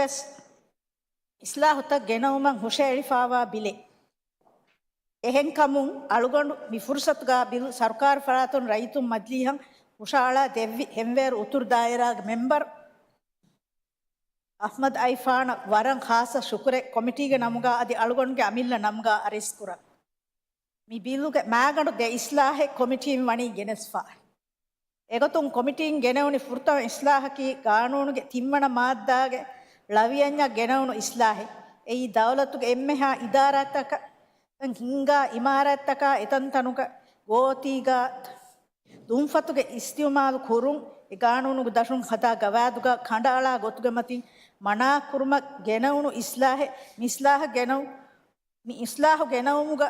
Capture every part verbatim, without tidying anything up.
ވެސް އިސްލާހުތައް ގެނައުމަށް ހުށައެޅިފާވާ ބިލެއް. އެހެންކަމުން އަޅުގަނޑު މި ފުރުސަތުގަ ބިލު ސަރުކާރު ފަރާތުން ރައްޔިތުން މަޖިލީހަށް ހުށައަޅާ ދެއްވި ހެންވޭރު އުތުރު ދާއިރާގެ މެމްބަރު އަޙްމަދު އައިފާނަށް ވަރަށް ޚާއްޞަ ޝުކުރެއް ކޮމިޓީގެ ނަމުގަ އަދި އަޅުގަނޑުގެ އަމިއްލަ ނަމުގަ އަރިސް ކުރަން. މި ބިލުގެ މާގަނޑު ދެ އިސްލާހެއް ކޮމިޓީން ވަނީ ގެނެސްފަ. އެގޮތުން ކޮމިޓީން ގެނެވުނި ފުރަތަމަ އިސްލާހަކީ ގާނޫނުގެ ތިންވަނަ މާއްދާގެ ޅަވިޔަންޏަށް ގެނެވުނު އިސްލާހެއް. އެއީ ދައުލަތުގެ އެންމެހާ އިދާރާތަކަށް ހިންގާ އިމާރާތްތަކާ އެތަންތަނުގަ ގޯތީގަ ދުންފަތުގެ އިސްތިއުމާލު ކުރުން އެ ގާނޫނުގެ ދަށުން ހަދާ ގަވާއިދުގަ ކަނޑައަޅާ ގޮތުގެ މަތިން މަނާ ކުރުމަށް ގެނެވުނު އިސްލާހެއް. މި އިސްލާހު ގެނައު، މި އިސްލާހު ގެނައުމުގަ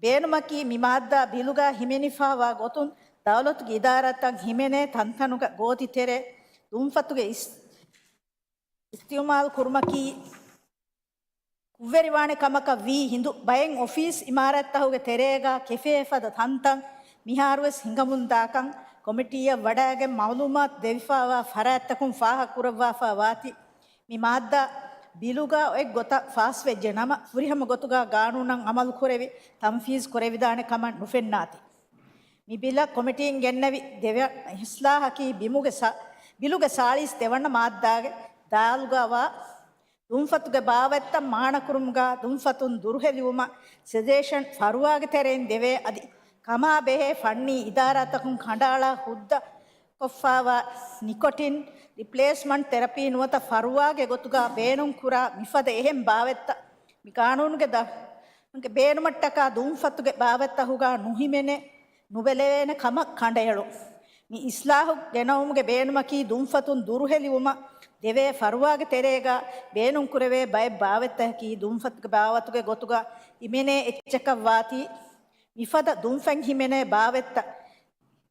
ބޭނުމަކީ މި މާއްދާ ބިލުގަ ހިމެނިފާވާ ގޮތުން ދައުލަތުގެ އިދާރާތައް ހިމެނޭ ތަންތަނުގަ ގޯތި ތެރޭ ދުންފަތުގެ އިސް، އިސްތިއުމާލު ކުރުމަކީ ކުށްވެރިވާނެ ކަމަކަށް ވީ ހިނދު ބައެއް އޮފީސް އިމާރާތްތަހުގެ ތެރޭގަ ކެފޭ ފަދަ ތަންތަން މިހާރުވެސް ހިނގަމުންދާކަން ކޮމިޓީއަށް ވަޑައިގެން މައުލޫމާތު ދެވިފާވާ ފަރާތްތަކުން ފާހަގަކުރައްވާފާ ވާތީ، މި މާއްދާ ބިލުގަ އޮތް ގޮތަށް ފާސްވެއްޖެ ނަމަ، ފުރިހަމަ ގޮތުގަ ގާނޫނަށް އަމަލުކުރެވި ތަންފީޒު ކުރެވިދާނެ ކަމަށް ނުފެންނާތީ. މި ބިލަށް ކޮމިޓީން ގެންނެވި ދެވަނަ އިސްލާހަކީ ބިމުގެ ސާ، ބިލުގެ ސާޅީސް ދެވަނަ މާއްދާގެ ދާލުގަވާ ދުންފަތުގެ ބާވަތްތައް މާނަކުރުމުގަ ދުންފަތުން ދުރުހެލިވުމަށް ސެޖޭޝަން ފަރުވާގެ ތެރެއިން ދެވޭ އަދި ކަމާ ބެހޭ ފަންނީ އިދާރާތަކުން ކަނޑައަޅާ ހުއްދަ ކޮށްފާވާ ނިކޮޓިން ރިޕްލޭސްމަންޓް ތެރަޕީ ނުވަތަ ފަރުވާގެ ގޮތުގަ ބޭނުންކުރާ މިފަދަ އެހެން ބާވަތްތައް މި ގާނޫނުގެ ދަށުގެ ބޭނުމަށްޓަކާ ދުންފަތުގެ ބާވަތްތަކުގަ ނުހިމެނޭ، ނުބެލެވޭނެ ކަމަށް ކަނޑައެޅުން. މި އިސްލާހު ގެނައުމުގެ ބޭނުމަކީ ދުންފަތުން ދުރުހެލިވުމަށް ދެވޭ ފަރުވާގެ ތެރޭގަ ބޭނުންކުރެވޭ ބައެއް ބާވަތްތަކަކީ ދުންފަތުގެ ބާވަތުގެ ގޮތުގަ ހިމެނޭ އެއްޗަކަށްވާތީ، މިފަދަ ދުންފަތް ހިމެނޭ ބާވަތްތައް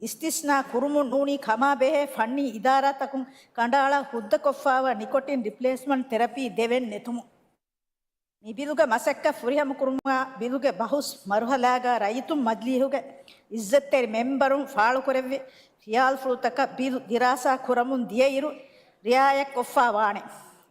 އިސްތިސްނާ ކުރުމުން ނޫނީ ކަމާ ބެހޭ ފަންނީ އިދާރާތަކުން ކަނޑައަޅާ ހުއްދަ ކޮށްފާވާ ނިކޮޓިން ރިޕްލޭސްމަންޓް ތެރަޕީ ދެވެން ނެތުމުން. މި ބިލުގެ މަސައްކަތް ފުރިހަމަ ކުރުމުގަ ބިލުގެ ބަހުސް މަރުހަލާގަ ރައްޔިތުން މަޖިލީހުގެ އިއްޒަތްތެރި މެމްބަރުން ފާޅުކުރެއްވި ޚިޔާލުފުޅުތަކަށް ބިލު ދިރާސާ ކުރަމުން ދިޔައިރު ރިއާޔަތްކޮށްފާ ވާނެ.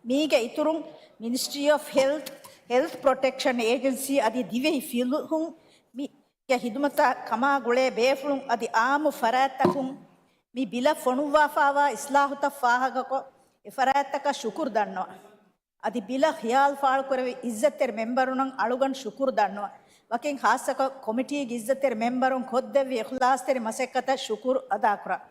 މީގެ އިތުރުން މިނިސްޓްރީ އޮފް ހެލްތް، ހެލްތް ޕްރޮޓެކްޝަން އޭޖެންސީ އަދި ދިވެހި ފިލުހުން މި ގެ ހިދުމަތާ ކަމާ ގުޅޭ ބޭފުޅުން އަދި އާއްމު ފަރާތްތަކުން މި ބިލަށް ފޮނުއްވާފާވާ އިސްލާހުތައް ފާހަގަކޮށް، އެ ފަރާތްތަކަށް ޝުކުރު ދަންނަވަން. އަދި ބިލަށް ޚިޔާލު ފާޅުކުރެވި އިއްޒަތްތެރި މެމްބަރުންނަށް އަޅުގަނޑު ޝުކުރު ދަންނަވަން. ވަކިން ޚާއްޞަކޮށް، ކޮމިޓީގެ އިއްޒަތްތެރި މެމްބަރުން ކޮށްދެއްވި އިޚްލާޞްތެރި މަސައްކަތަށް ޝުކުރު އަދާކުރަން.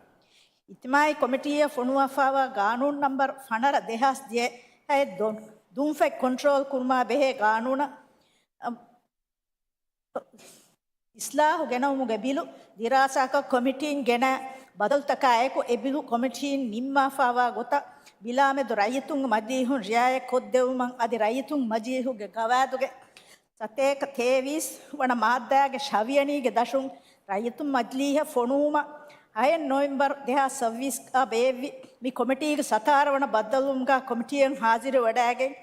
އިޖްތިމާޢީ ކޮމިޓީއަށް ފޮނުވާފާވާ ގާނޫނު ނަމްބަރު ފަނަރަ ދެހާސް ދިހަ އެ ދުން، ދުންފަތް ކޮންޓްރޯލް ކުރުމާ ބެހޭ ގާނޫނަށް، އަ، އިސްލާހު ގެނައުމުގެ ބިލު ދިރާސާކޮށް، ކޮމިޓީން ގެނައި ބަދަލުތަކާއެކު، އެ ބިލު ކޮމިޓީން ނިންމާފާވާ ގޮތަށް ބިލާމެދު ރައްޔިތުންގެ މަޖިލީހުން ރިއާޔަތް ކޮށްދެވުމަށް އަދި ރައްޔިތުންގެ މަޖިލީހުގެ ގަވާއިދުގެ ސަތޭކަ ތޭވީސް ވަނަ މާއްދާގެ ޝަވިޔަނީގެ ދަށުން ރައްޔިތުންގެ މަޖިލީހަށް ފޮނުވުމަށް ހައެއް ނޮވެމްބަރު ދެހާސް ސައްބީސް ގަ ބޭއްވި މި ކޮމިޓީގެ ސަތާރަ ވަނަ ބައްދަލުވުމުގަ ކޮމިޓީއަށް ހާޒިރުވެވަޑައިގެން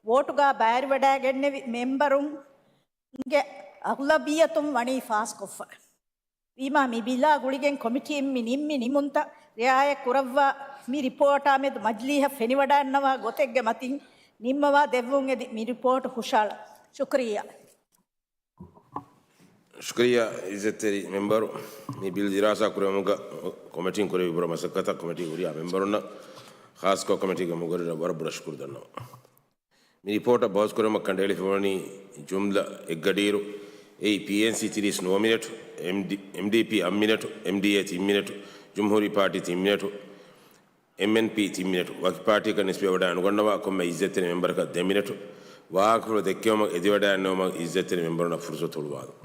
ވޯޓުގަ ބައިވެރިވެވަޑައިގެންނެވި މެމްބަރުން ގެ އަޣްލަބިއްޔަތުން ވަނީ ފާސްކޮށްފަ. ވީމާ، މި ބިލާ ގުޅިގެން ކޮމިޓީން މި ނިންމި ނިމުންތައް ރިއާޔަތް ކުރައްވާ، މި ރިޕޯޓާމެދު މަޖިލީހަށް ފެނިވަޑައިގަންނަވާ ގޮތެއްގެ މަތިން ނިންމަވާ ދެއްވުން އެދި މި ރިޕޯޓު ހުށައަޅަން. ޝުކުރިއްޔާ. ޝުކުރިއްޔާ އިއްޒަތްތެރި މެމްބަރު، މި ބިލް ދިރާސާ ކުރެވުމުގަ ކޮމިޓީން ކުރެއްވި ބުރަ މަސައްކަތަށް ކޮމިޓީ ހުރިހާ މެމްބަރުންނަށް، ޚާއްޞަކޮށް ކޮމިޓީގެ މުގައްރިރަށް ވަރަށް ބޮޑަށް ޝުކުރު ދަންނަވަން. މި ރިޕޯޓަށް ބަހުސް ކުރުމަށް ކަނޑައެޅިފަވަނީ ޖުމްލަ އެއްގަޑިއިރު، އެއީ ޕީއެންސީ ތިރީސް ނުވަ މިނެޓު، އެމްޑީ، އެމްޑީޕީ އަށް މިނެޓު، އެމްޑީއޭ ތިން މިނެޓު، ޖުމްހޫރީ ޕާޓީ ތިން މިނެޓު، އެމްއެންޕީ ތިން މިނެޓު. ވަކި ޕާޓީއަކަށް ނިސްބަތްވެވަޑައި ނުގަންނަވާ ކޮންމެ އިއްޒަތްތެރި މެމްބަރަކަށް ދެ މިނެޓު. ވާހަކަފުޅު ދެއްކެވުމަށް އެދިވަޑައިގަންނަވުމަށް އިއްޒަތްތެރި މެމްބަރުންނަށް ފުރުސަތު ހުޅުވާލަން.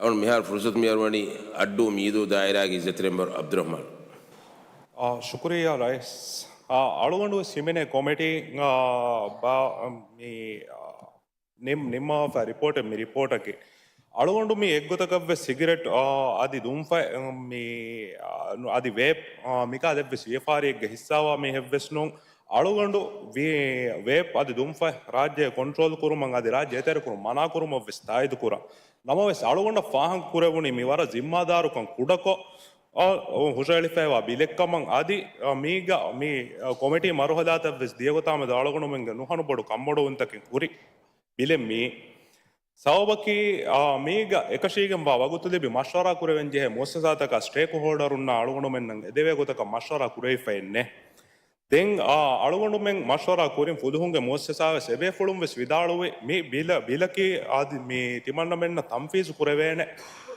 އަޅުގަނޑު މިހާރު ފުރުސަތު މިއަރުވަނީ އައްޑޫ މީދޫ ދާއިރާގެ އިއްޒަތްތެރި މެމްބަރު ޢަބްދުއްރަޙްމާން. އާ، ޝުކުރިއްޔާ ރައީސް. އާ، އަޅުގަނޑު ވެސް ހިމެނޭ ކޮމިޓީ، އާ، ބާ، މި، އާ، ނިން، ނިންމާފަ ރިޕޯޓެއް މި ރިޕޯޓަކީ. އަޅުގަނޑު މި އެއްގޮތަކަށް ވެސް ސިގިރެޓް، އާ، އަދި ދުންފަތް، މި، އާ، ނު، އަދި ވޭޕް، އާ، މިކާ ދެއްވި ވިޔަފާރިއެއްގެ ހިއްސާވާ މީހެއް ވެސް ނޫން. އަޅުގަނޑު ވީ، ވޭޕް އަދި ދުންފަތް ރާއްޖެ ކޮންޓްރޯލް ކުރުމަށް އަދި ރާއްޖެ އެތެރެކުރުން މަނާކުރުމަށް ވެސް ތާއީދު ކުރަން. ނަމަވެސް، އަޅުގަނޑަށް ފާހަގަ ކުރެވުނީ މި ވަރަށް ޒިންމާދާރުކަން ކުޑަކޮށް، އަ، އަ، ހުށަހެޅިފައިވާ ބިލެއްކަމަށް. އަދި، އަ، މީގަ، މި، އަ، ކޮމިޓީ މަރުހަލާތައްވެސް ދިޔަގޮތާމެދު އަޅުގަނޑުމެންގެ ނުހަނު ބޮޑު ކަންބޮޑުވުންތަކެއް ހުރި ބިލެއް މީ. ސަބަބަކީ، އާ، މީގަ އެކަށީގެންވާ ވަގުތު ލިބި މަޝްވަރާ ކުރެވެން ޖެހޭ މުއައްސަސާތަކާ ސްޓޭކް ހޯލްޑަރުންނާ އަޅުގަނޑުމެންނަށް އެދެވޭ ގޮތަކަށް މަޝްވަރާ ކުރެވިފައެއް ނެތް. ދެން، އާ، އަޅުގަނޑުމެން މަޝްވަރާ ކުރިން ފުލުހުންގެ މުއައްސަސާވެސް އެބޭފުޅުން ވެސް ވިދާޅުވި މި ބިލަ-، ބިލަކީ އަދި މި ތިމަންނަމެންނަށް ތަންފީޒު ކުރެވޭނެ،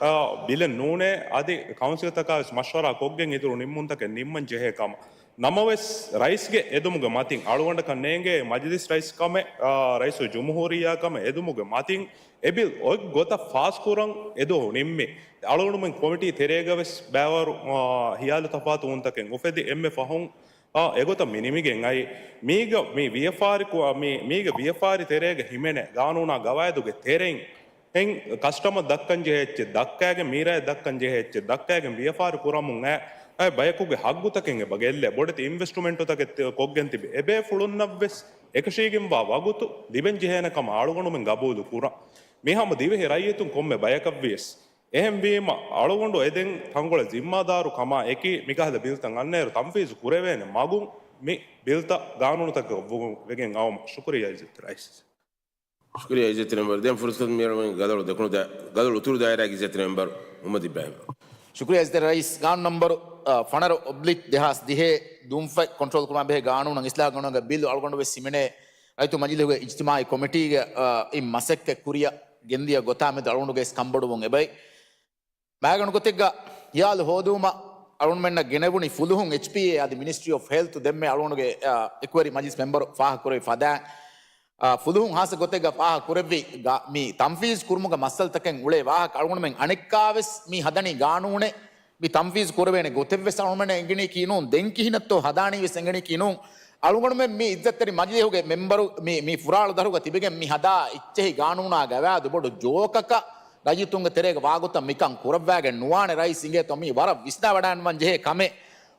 އާ، ބިލެއް ނޫނޭ. އަދި ކައުންސިލްތަކާވެސް މަޝްވަރާ ކޮށްގެން އިތުރު ނިންމުންތަކެއް ނިންމަން ޖެހޭ ކަމަށް. ނަމަވެސް، ރައީސްގެ އެދުމުގެ މަތިން އަޅުގަނޑަކަށް ނޭނގޭ މަޖިލިސް ރައީސް ކަމެއް، އާ، ރައީސުލް ޖުމްހޫރިއްޔާ ކަމެއް އެދުމުގެ މަތިން އެ ބިލް އޮތް ގޮތަށް ފާސް ކުރަން އެދުވަހު ނިންމި. އަޅުގަނޑުމެން ކޮމިޓީ ތެރޭގަވެސް ބައިވަރު، އާ، ހިޔާލު ތަފާތުވުންތަކެއް އުފެދި އެންމެ ފަހުން، އާ، އެގޮތަށް މި ނިމިގެން އައި. މީގަ-، މި ވިޔަފާރި ކު-، މި-، މީގަ ވިޔަފާރި ތެރޭގަ ހިމެނޭ ގާނޫނާ ގަވާއިދުގެ ތެރެއިން އެން ކަސްޓަމަށް ދައްކަން ޖެހޭ އެއްޗެއް ދައްކައިގެން، މީރާއަށް ދައްކަން ޖެހޭ އެއްޗެއް ދައްކައިގެން ވިޔަފާރި ކުރަމުން އައި، އައި ބަޔަކުގެ ހައްގުތަކެއް އެބަ ގެއްލޭ. ބޮޑެތި އިންވެސްޓުމެންޓުތަކެއް ތި-، ކޮށްގެން ތިބި އެބޭފުޅުންނަށްވެސް އެކަށީގެންވާ ވަގުތު ލިބެން ޖެހޭނެ ކަމަށް އަޅުގަނޑުމެން ގަބޫލު ކުރަން. މި ހަމަ ދިވެހި ރައްޔިތުން ކޮންމެ ބަޔަކަށްވިޔަސް. އެހެންވީމަ، އަޅުގަނޑު އެދެން ތަންކޮޅެއް ޒިންމާދާރު ކަމާ އެކީ، މިކަހަލަ ބިލްތައް އަންނައިރު ތަންފީޒު ކުރެވޭނެ މަގުން މި ބިލްތައް ގާނޫނުތަކަށް ވު-، ވެގެން އައުމަށް. ޝުކުރިއްޔާ އިއްޒަތް ރައީސް. ޝުކުރިއްޔާ އިއްޒަތް މެމްބަރު. ދެން ފުރުސަތު މިއަޅުގަނޑު ގަދައަޅު ދެކުނު ދާ-، ގަދައަޅު އުތުރު ދާއިރާގެ އިއްޒަތް މެމްބަރު މުހައްމަދު އިބްރާހިމް. ޝުކުރިއްޔާ އިއްޒަތް ރައީސް. ގާނޫނު ނަންބަރު، އަ، ފަނަރަ އޮބްލިކް ދެހާސް ދިހަ ދުންފަތް ކޮންޓްރޯލް ކުރުމާ ބެހޭ ގާނޫނަށް އިސްލާހު ގަންނަވަން ބިލް އަޅުގަނޑު ވެސް ހިމެނޭ ރައްޔިތު މަޖިލީހުގެ އިޖްތިމާއީ ކޮމިޓީގެ، އަ، އިން މަސައްކަތް ކުރިއަށް ގެންދިޔަ ގޮތާ މެދު އަޅުގަނޑުގެ ވެސް ކަންބޮޑުވުން އެބައި. މާގަނޑު ގޮތެއްގަ ހިޔާލު ހޯދުވުމަށް އަޅުގަނޑުމެންނަށް ގެނެވުނީ ފުލުހުން އެޗްޕީއޭ އަދި މިނިސްޓްރީ އޮފް ހެލްތު ދެންމެ އަޅުގަނޑުގެ، އާ، އެކުވެރި މަޖިލިސް މެމްބަރު ފާހަގަކުރެއްވި ފަދައިން، އާ، ފުލުހުން ހާއްސަ ގޮތެއްގަ ފާހަގަކުރެއްވި ގާ-، މި ތަންފީޒް ކުރުމުގެ މައްސަލަތަކެއް އުޅޭ ވާހަކަ އަޅުގަނޑުމެން އަނެއްކާވެސް މި ހަދަނީ ގާނޫނެއް، މި ތަންފީޒް ކުރެވޭނެ ގޮތެއްވެސް އަޅުގަނޑުމެން އެނގެނީކީ ނޫން، ދެން ކިހިނެއްތޯ ހަދާނީވެސް އެނގެނީކީ ނޫން. އަޅުގަނޑުމެން މި އިއްޒަތްތެރި މަޖިލީހުގެ މެމްބަރު މި، މި ފުރާޅު ދަށުގަ ތިބެގެން މި ހަދާ އެއްޗެހި ގާނޫނާ ގަވާއިދު ބޮޑު ޖޯކަކަށް ރައްޔިތުންގެ ތެރޭގަ ވާގޮތަށް މިކަން ކުރައްވާގެން ނުވާނެ ރައީސް އިނގޭތޯ މީ ވަރަށް ވިސްނާވަޑައިގަންނަވަން ޖެހޭ ކަމެއް.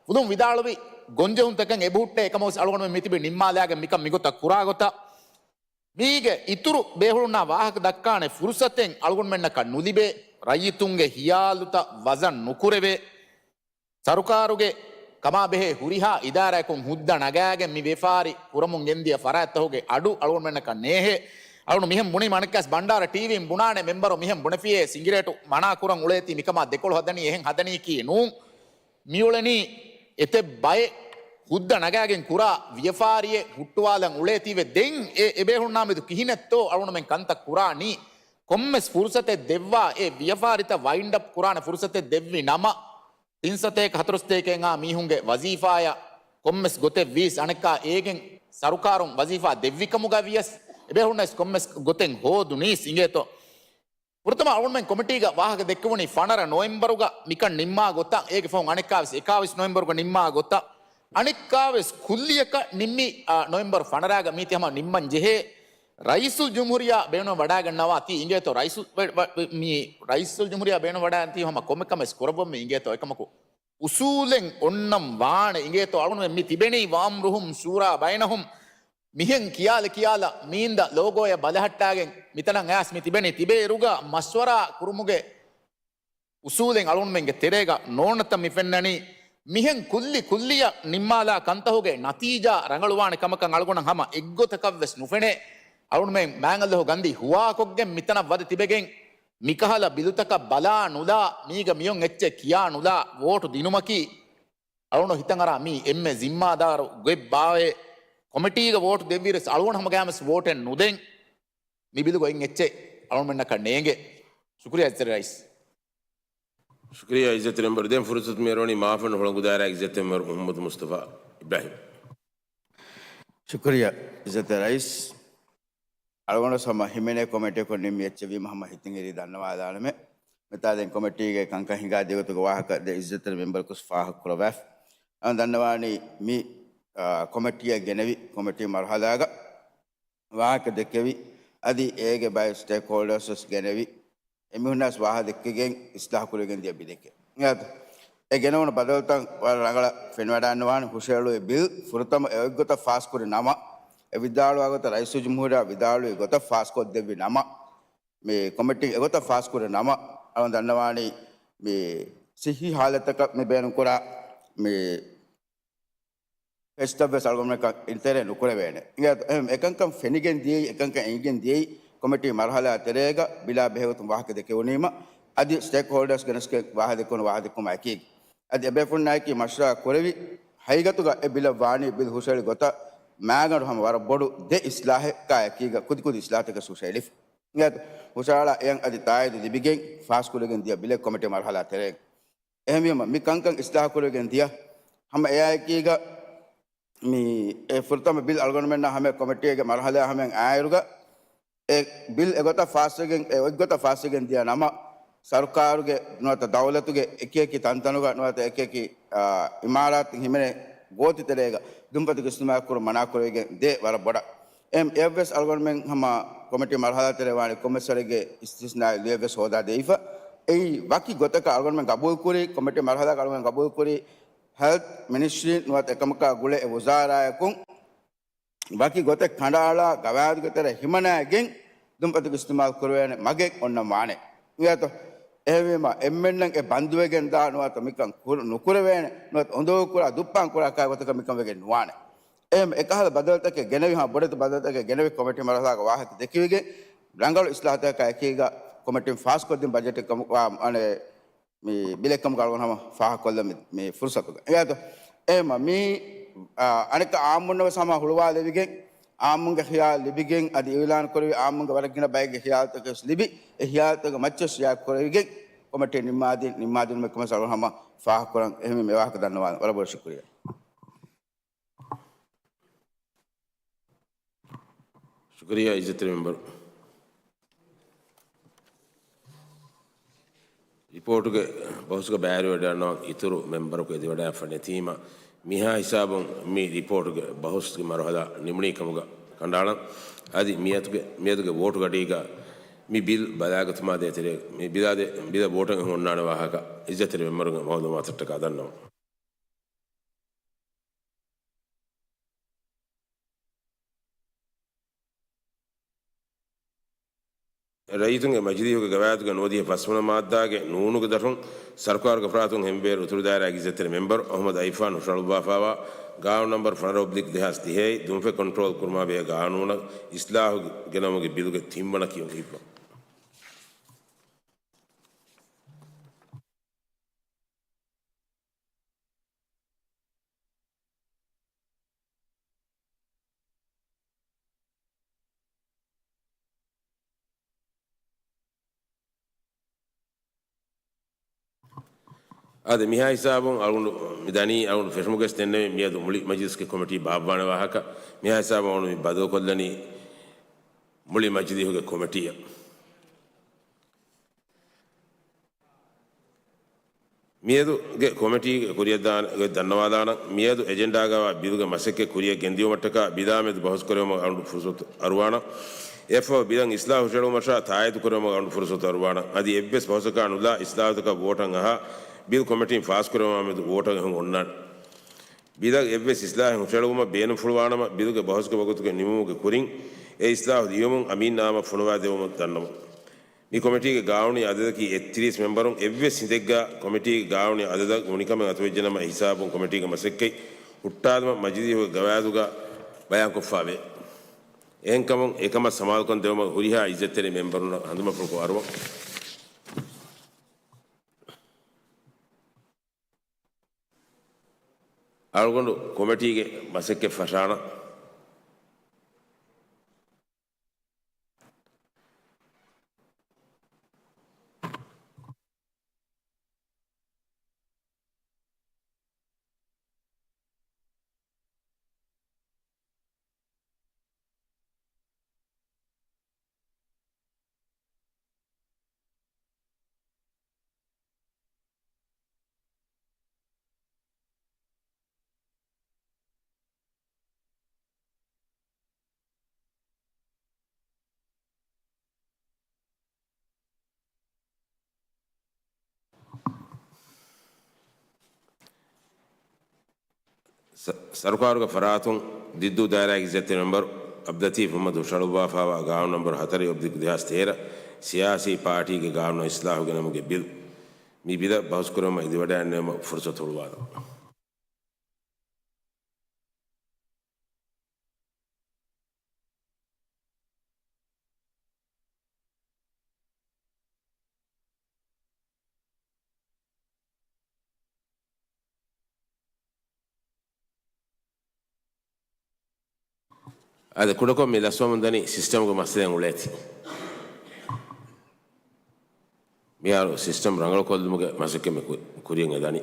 ފުލުހުން ވިދާޅުވި ގޮންޖެހުންތަކެއް އެބަހުއްޓޭ އެކަމަށްވެސް އަޅުގަނޑުމެން މިތިބީ ނިންމާލާގެން މިކަން މިގޮތަށް ކުރާގޮތަށް މީގެ އިތުރު ބޭފުޅުންނާ ވާހަކަ ދައްކާނެ ފުރުސަތެއް އަޅުގަނޑުމެންނަކަށް ނުލިބޭ، ރައްޔިތުންގެ ހިޔާލުތައް ވަޒަން ނުކުރެވޭ، ސަރުކާރުގެ ކަމާބެހޭ ހުރިހާ އިދާރާއަކުން ހުއްދަ ނަގާގެން މި ވިޔަފާރި ކުރަމުން ގެންދިޔަ ފަރާތްތަކުގެ އަޑު އަޅުގަނޑުމެންނަކަށް ނޭހޭ. އަޅުގަނޑު މިހެން ބުނީމަ އަނެއްކާސް ބަންޑާރަ ޓީވީން ބުނާނެ މެމްބަރު މިހެން ބުނެފިޔޭ ސިނގިރޭޓު މަނާ ކުރަން އުޅޭތީ މިކަމާ ދެކޮޅު ހަދަނީ އެހެން ހަދަނީކީ ނޫން. މިއުޅެނީ އެތައް ބައެއް ހުއްދަ ނަގާގެން ކުރާ ވިޔަފާރިއެއް ހުއްޓުވާލަން އުޅޭތީވެ ދެން އެ އެބޭފުޅުންނާ މެދު ކިހިނެއްތޯ އަޅުގަނޑުމެން ކަންތައް ކުރާނީ. ކޮންމެސް ފުރުސަތެއް ދެއްވާ އެ ވިޔަފާރިތައް ވައިންޑް އަޕް ކުރާނެ ފުރުސަތެއް ދެއްވި ނަމަ، ތިން ސަތޭކަ ހަތަރު ސަތޭކައެއް އާ މީހުންގެ ވަޒީފާޔަށް ކޮންމެސް ގޮތެއް ވީސް އަނެއްކާ އޭގެން ސަރުކާރުން ވަޒީފާ ދެއްވިކަމުގަ ވިޔަސް، އެބޭފުޅުންނަށް ކޮންމެސް ގޮތެއް ހޯދުނީސް އިނގޭތޯ. ފުރަތަމަ އަޅުގަނޑުމެން ކޮމިޓީގަ ވާހަކަ ދެއްކެވުނީ ފަނަރަ ނޮވެމްބަރުގަ މިކަން ނިންމާ ގޮތަށް، އޭގެ ފަހުން އަނެއްކާވެސް އެކާވީސް ނޮވެމްބަރުގަ ނިންމާ ގޮތަށް، އަނެއްކާވެސް ކުއްލިއަކަށް ނިންމީ، އާ، ނޮވެމްބަރު ފަނަރަގަ މީތި ހަމަ ނިންމަން ޖެހޭ. ރައީސުލް ޖުމްހޫރިއްޔާ ބޭނުން ވަޑާގަންނަވާ ތީ އިނގޭތޯ ރައީސު-، ވަ-، ވަ-، މި ރައީސުލް ޖުމްހޫރިއްޔާ ބޭނުން ވަޑާގަންނަވާ ތީ ހަމަ ކޮންމެ ކަމެއް ކުރައްވަމުން އިނގޭތޯ އެކަމަކު އުސޫލެއް އޮންނަން ވާނެ އިނގޭތޯ އަޅުގަނޑުމެން މި ތިބެނީ ވައަމްރުހުމް ޝޫރާ ބައިނަހުމް. މިހެން ކިޔާލަ ކިޔާލަ މީންދަ ލޯގޯޔަށް ބަލަހައްޓާގެން މިތަނަށް އައިސް މި ތިބެނީ ތިބޭއިރުގަ މަޝްވަރާ ކުރުމުގެ އުސޫލެއް އަޅުގަނޑުމެންގެ ތެރޭގަ ނޯންނަތަން މި ފެންނަނީ. މިހެން ކުއްލި ކުއްލިއަށް ނިންމާލާ ކަންތަހުގެ ނަތީޖާ ރަނގަޅުވާނެ ކަމަކަށް އަޅުގަނޑަށް ހަމަ އެއްގޮތަކަށްވެސް ނުފެނޭ. އަޅުގަނޑުމެން މާތް އަލްލާހު ގަންދީ ހުވާކޮށްގެން މިތަނަށް ވަދެ ތިބެގެން މިކަހަލަ ބިލުތަކަށް ބަލާ ނުލާ، މީގަ މިއޮން އެއްޗެއް ކިޔާ ނުލާ، ވޯޓު ދިނުމަކީ، އަޅުގަނޑު ހިތަށް އަރާ މީ އެންމެ ޒިންމާދާރު ގޮތް ބާވޭ. ކޮމިޓީގަ ވޯޓު ދެއްވިއިރުވެސް އަޅުގަނޑު ހަމަ ގަޔާމެސް ވޯޓެއް ނުދެން. މި ބިލުގަ އޮތް އެއްޗެއް އަޅުގަނޑުމެންނަކަށް ނޭނގެ. ޝުކުރިއްޔާ އިއްޒަތް ރައީސް. ޝުކުރިއްޔާ އިއްޒަތް މެމްބަރު. ދެން ފުރުސަތު މިއަރުވަނީ މާފަންނު ހުޅަނގު ދާއިރާގެ އިއްޒަތް މެމްބަރު މުހައްމަދު މުސްތަފާ އިބްރާހިމް. ޝުކުރިއްޔާ އިއްޒަތް ރައީސް. އަޅުގަނޑު ހަމަ ހިމެނޭ ކޮމިޓީއަކުން ނިންމި އެއްޗެއް ވީމަ ހަމަ ހިތިން އެރީ ދަންނަވާލާނަމޭ. މިތާ ދެން ކޮމިޓީގެ ކަންކަން ހިނގާ ދިޔަ ގޮތުގެ ވާހަކަ ދެ އިއްޒަތްތެރި މެމްބަރަކުސް ފާހަގަ ކުރައްވާފި. އަން ދަންނަވާނީ މި، އާ، ކޮމިޓީއަށް ގެނެވި ކޮމިޓީ މަރުހަލާގަ ވާހަކަ ދެއްކެވި، އަދި އޭގެ ބައެއް ސްޓޭކް ހޯލްޑަރސް ވެސް ގެނެވި، އެމީހުންނާސް ވާހަ ދެއްކިގެން އިސްލާހު ކުރެވިގެން ދިޔަ ބިލެކޭ. އެ ގެނެވުނު ބަދަލުތައް ވަރަށް ރަނގަޅަށް ފެނިވަޑާންވާނެ. ހުށަހެޅުވި ބިލް ފުރަތަމަ އެ އޮތްގޮތަށް ފާސްކުރި ނަމަ، އެ ވިދާޅުވާ ގޮތަށް ރައީސުލްޖުމްހޫރިއްޔާ ވިދާޅުވި ގޮތަށް ފާސްކޮށްދެއްވި ނަމަ، މި ކޮމިޓީން އެގޮތަށް ފާސްކުރި ނަމަ، އަޅުގަނޑު ދަންނަވާނީ މި ސިއްހީ ހާލަތަކަށް މި ބޭނުންކުރާ މި ފެއްސަށްވެސް އަޅުގަނޑަކަށް އިންތެރެ ނުކުރެވޭނެ. އިނގޭތޯ؟ އެހެން އެކަންކަން ފެނިގެން ދިޔައީ، އެކަންކަން އެނގިގެން ދިޔައީ، ކޮމިޓީ މަރުހަލާ ތެރޭގަ ބިލާ ބެހޭގޮތުން ވާހަކަ ދެކެވުނީމަ، އަދި ސްޓޭކްހޯލްޑާސް ގެނެސްގެން ވާހަކަ ދެއްކުނު ވާހަކަ ދެއްކުމާ އެކީގަ. އަދި އެބޭފުޅުންނާއެކީ މަޝްވަރާ ކުރެވި، ހަގީގަތުގަ އެ ބިލަށް ވާނީ ބިލް ހުށައެޅި ގޮތަށް މާގަނޑު ހަމަ ވަރަށް ބޮޑު ދެ އިސްލާހެއްކާ އެކީގަ ކުދިކުދި އިސްލާހަތަކެއް ހުށައެޅިފަ. އިނގޭތޯ؟ ހުށަހަޅާ އެޔަށް އަދި ތާއީދު ލިބިގެން ފާސްކުރެވިގެން ދިޔަ ބިލެއް ކޮމިޓީ މަރުހަލާ ތެރޭގަ. އެހެންވީމަ، މި ކަންކަން އިސްލާހު ކުރެވިގެން ދިޔަ ހަމަ އެއާއެކީގަ، މި އެ ފުރަތަމަ ބިލް އަޅުގަނޑުމެންނާ ހަމަ ކޮމިޓީގެ މަރުހަލާ ހަމައިން އާއިރުގަ، އެ ބިލް އެގޮތަށް ފާސްވެގެން، އެ އޮތްގޮތަށް ފާސްވެގެން ދިޔަ ނަމަ، ސަރުކާރުގެ ނުވަތަ ދައުލަތުގެ އެކިއެކި ތަންތަނުގަ ނުވަތަ އެކިއެކި، އާ، އިމާރާތު ހިމެނޭ ގޯތި ތެރޭގަ ދުންފަތުގެ އިސްތިމާލް ކުރުން މަނާ ކުރެވިގެން ދޭ ވަރަށް ބޮޑަށް. އެހެން އެއަށްވެސް އަޅުގަނޑުމެން ހަމަ ކޮމިޓީ މަރުހަލާ ތެރޭ ވާނީ ކޮމިސަރެއްގެ އިސްތިސްނާއީ ލިޔެއްވެސް ހޯދާ ދެވިފަ. އެއީ ވަކި ގޮތަކަށް އަޅުގަނޑުމެން ގަބޫލުކުރީ، ކޮމިޓީ މަރުހަލާގަ އަޅުގަނޑުމެން ގަބޫލުކުރީ، ހެލްތް މިނިސްޓްރީން ނުވަތަ އެކަމަކާ ގުޅޭ އެ ވުޒާރާއަކުން ވަކި ގޮތެއް ކަނޑައަޅާ ގަވާއިދުގެ ތެރެ ހިމަނައިގެން ދުންފަތުގެ އިސްތިމާލް ކުރެވޭނެ މަގެއް އޮންނަން ވާނެ. އިނގޭތޯ؟ އެހެންވީމަ، އެންމެންނަށް އެ ބަންދުވެގެން ދާ ނުވަތަ މިކަން ކުރު-، ނުކުރެވޭނެ ނުވަތަ އުނދަގޫކުރާ ދުއްޕާން ކުރާ ކާ ގޮތަކަށް މިކަން ވެގެން ނުވާނެ. އެހެން އެކަހަލަ ބަދަލުތަކެއް ގެނެވި، ހަމަ ބޮޑެތި ބަދަލުތަކެއް ގެނެވި ކޮމިޓީ މަރުހަލާގަ ވާހަކަ ދެކެވިގެން ރަނގަޅު އިސްލާހަތަކާ އެކީގަ ކޮމިޓީން ފާސްކޮށްދިން ބަޖެޓެއް ކަމު-، އާ، އަނެ، މި ބިލެއް ކަމުގަ އަޅުގަނޑު ހަމަ ފާހަގަކޮށްލަން މި، މި ފުރުސަތުގަ. އެއާތޯ؟ އެހެންމަ މީ، އާ، އަނެއްކާ އާއްމުންނަށް ވެސް ހަމަ ހުޅުވާލެވިގެން، އާއްމުންގެ ޚިޔާލު ލިބިގެން، އަދި އިޢުލާން ކުރެވި އާއްމުންގެ ވަރަށް ގިނަ ބައެއްގެ ޚިޔާލުތަކެއް ވެސް ލިބި، އެ ޚިޔާލުތަކުގެ މައްޗަށް ޝެއާ ކުރެވިގެން، ކޮމިޓީ ނިންމާދިން، ނިންމާދިނުމެއް ކަމަށް އަޅުގަނޑު ހަމަ ފާހަގަކުރަން. އެހެންވީމަ މި ވާހަކަ ދަންނަވާލަން. ވަރަށް ބޮޑަށް ޝުކުރިއްޔާ. ޝުކުރިއްޔާ އިއްޒަތްތެރި މެމްބަރު. ރިޕޯޓުގެ ބަހުސްގަ ބައިވެރިވެވަޑައިގަންނަވާ އިތުރު މެމްބަރަކު އެދިވަޑައިފަ ނެތީމަ، މިހާ ހިސާބުން މި ރިޕޯޓުގެ ބަހުސްގެ މަރުހަލާ ނިމުނީ ކަމުގަ ކަނޑައަޅަން. އަދި މިއަދުގެ، މިއަދުގެ ވޯޓުގަޑީގަ މި ބިލް ބަލާގަތުމާ ދޭތެރޭ، މި ބިލާ ދޭ، ބިލަށް ވޯޓަށް އެހުން އޮންނާނެ ވާހަކަ އިއްޒަތްތެރި މެމްބަރުގެ މައުލޫމާތަށްޓަކާ ދަންނަވަން. ރައްޔިތުންގެ މަޖިލީހުގެ ގަވާއިދުގެ ނުވަދިހަ ފަސްވަނަ މާއްދާގެ ނޫނުގެ ދަށުން ސަރުކާރުގެ ފަރާތުން ހެންވޭރު އުތުރު ދާއިރާގެ އިއްޒަތްތެރި މެމްބަރު އަޙްމަދު އައިފާން ހުށަހަޅުއްވާފާވާ ގާނޫނު ނަންބަރު ފަނަރަ އޮބްލިކް ދެހާސް ތިހައި ދުންފަތް ކޮންޓްރޯލް ކުރުމާ ބެހޭ ގާނޫނަށް އިސްލާހު ގެނައުމުގެ ބިލުގެ ތިންވަނަ ކިޔުން ހިއްޕަން. އާދެ، މިހާ ހިސާބުން އަޅުގަނޑު މި ދަނީ އަޅުގަނޑު ފެށުމުގައި ދެންނެވި މިއަދު މުޅި މަޖިލިސްގެ ކޮމިޓީ ބާއްވާނެ ވާހަކަ. މިހާ ހިސާބުން އަޅުގަނޑު މި ބަދަލުކޮށްލަނީ މުޅި މަޖިލީހުގެ ކޮމިޓީއަށް. މިއަދުގެ ކޮމިޓީގެ ކުރިއަށް ދާން ގޮތް ދަންނަވާލާނަން. މިއަދު އެޖެންޑާގައިވާ ބިލުގެ މަސައްކަތް ކުރިއަށް ގެންދިޔުމަށްޓަކާ ބިލާމެދު ބަހުސް ކުރެވުމަށް އަޅުގަނޑު ފުރުސަތު އަރުވާނަން. އެއަށްފަހު ބިލަށް އިސްލާހު ހުށަހެޅުމަށާ ތާއީދު ކުރެވުމަށް އަޅުގަނޑު ފުރުސަތު އަރުވާނަން. އަދި އެއްވެސް ބަހުސަކާ ނުލާ އިސްލާހުތަކަށް ވޯޓަށް އަހާ ބިލް ކޮމިޓީން ފާސްކުރެވުމާމެދު ވޯޓަށް އެހުން އޮންނާނެ. ބިލަށް އެއްވެސް އިސްލާހެއް ހުށަހެޅުމަށް ބޭނުންފުޅުވާނަމަ، ބިލުގެ ބަހުސްގެ ވަގުތުގެ ނިމުމުގެ ކުރިން އެ އިސްލާހު ލިޔުމުން އަމީންނާމަ ފޮނުވާދެވުމަށް ދަންނަވަން. މި ކޮމިޓީގެ ގާނޫނީ އަދަދަކީ އެއްތިރީސް މެމްބަރުން އެއްވެސް ހިނދެއްގަ ކޮމިޓީގެ ގާނޫނީ އަދަދަށް ނޫނިކަމެއް އަތުވެއްޖެނަމަ، އެ ހިސާބުން ކޮމިޓީގެ މަސައްކަތް ހުއްޓާލުމަށް މަޖިލީހުގެ ގަވާއިދުގަ ބަޔާންކޮށްފާވޭ. އެހެންކަމުން، އެކަމަށް ސަމާލުކަން ދެވުމަށް ހުރިހާ އިއްޒަތްތެރި މެމްބަރުންނަށް ހަނދުމަފުޅުކޮށް އަރުވަން. އަޅުގަނޑު ކޮމިޓީގެ މަސައްކަތް ފަށާނަން. ސަ-، ސަރުކާރުގެ ފަރާތުން ދިއްދޫ ދާއިރާގެ އިއްޒަތްތެރި މެމްބަރު އަބްދުލްލަތީފް މުޙައްމަދު ހުށަހަޅުއްވާފާވާ ގާނޫނު ނަންބަރު ހަތަރެއް އޮބްލިކް ދެހާސް ތޭރަ ސިޔާސީ ޕާޓީގެ ގާނޫނަށް އިސްލާހު ގެނަމުގެ ބިލް، މި ބިލަށް ބަހުސްކުރުމަށް އެދިވަޑައިގަންނަވުމަށް ފުރުސަތު ހުޅުވާލަން. އާދެ، ކުޑަކޮށް މި ލަސްވަމުން ދަނީ ސިސްޓަމްގެ މައްސަލައެއް އުޅޭތީ. މިހާރު ސިސްޓަމް ރަނގަޅުކޮށްލުމުގެ މަސައްކަތް މި ކު-، ކުރިޔަށް އެދަނީ.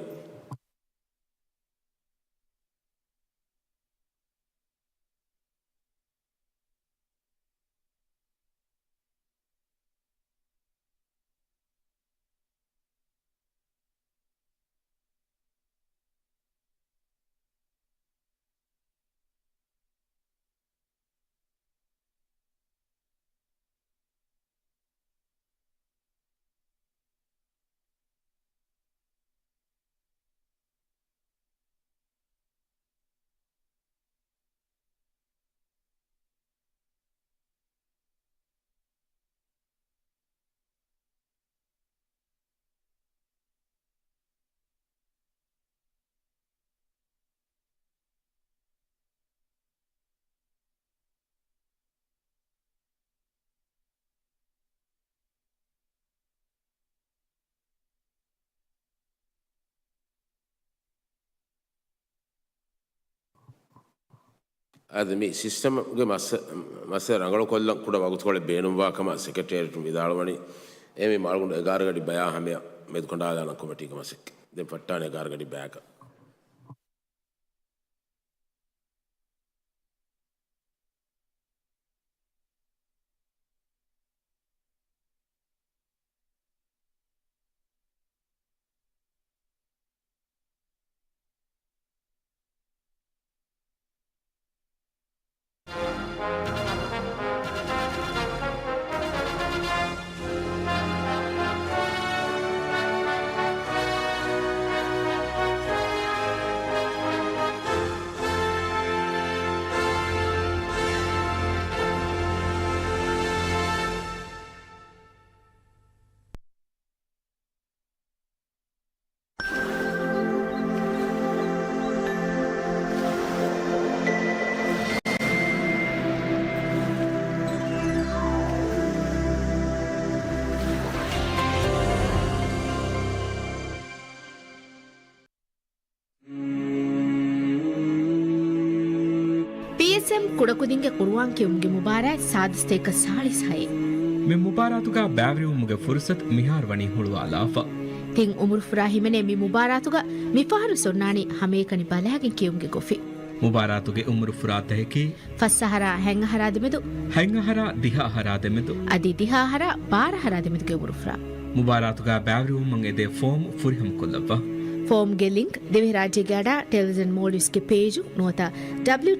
އަދި މި ސިސްޓަމްގެ މައްސަ-، މައްސަލަ ރަނގަޅުކޮށްލަން ކުޑަ ވަގުތުކޮޅެއް ބޭނުންވާ ކަމަށް ސެކްރެޓޭރިއެޓުން ވިދާޅުވަނީ. އެ މި މައުޅުގަނޑު އެގާރަ ގަޑި ބަޔާ ހަމަޔަށް މެދުކަނޑާލާނަން ކޮމިޓީގެ މަސައްކަތް ދެން ފައްޓާނެ އެގާރަ ގަޑި ބަޔަކަށް. ޕީއެސްއެމް ކުޑަކުދިންގެ ޤުރުއާން ކިޔުމުގެ މުބާރާތް ސާދަ ސަތޭކަ ސާޅީސް ހައެއް. މި މުބާރާތުގަ ބައިވެރިވުމުގެ ފުރުސަތު މިހާރު ވަނީ ހުޅުވާލާފަ. ތިން އުމުރުފުރާ ހިމެނޭ މި މުބާރާތުގަ މިފަހަރު ސޮންނާނީ ހަމައެކަނި ބަލާގެން ކިޔުމުގެ ގޮފިން. މުބާރާތުގެ އުމުރުފުރާ ތަކަކީ ފަސް އަހަރާ ހަތް އަހަރާ ދެމެދު، ހަތް އަހަރާ ދިހަ އަހަރާ ދެމެދު، އަދި ދިހަ އަހަރާ ބާރަ އަހަރާ ދެމެދުގެ އުމުރުފުރާ. މުބާރާތުގަ ބައިވެރިވުމަށް އެދޭ ފޯމް ފުރިހަމަކޮށްލައްވާ. ފޯމްގެ ލިންކް ދިވެހިރާއްޖޭގެ އަޑާ ޓެލެވިޒަން މޯލްޑިވްސްގެ ޕޭޖު ނުވަތަ ޑަބްލިއު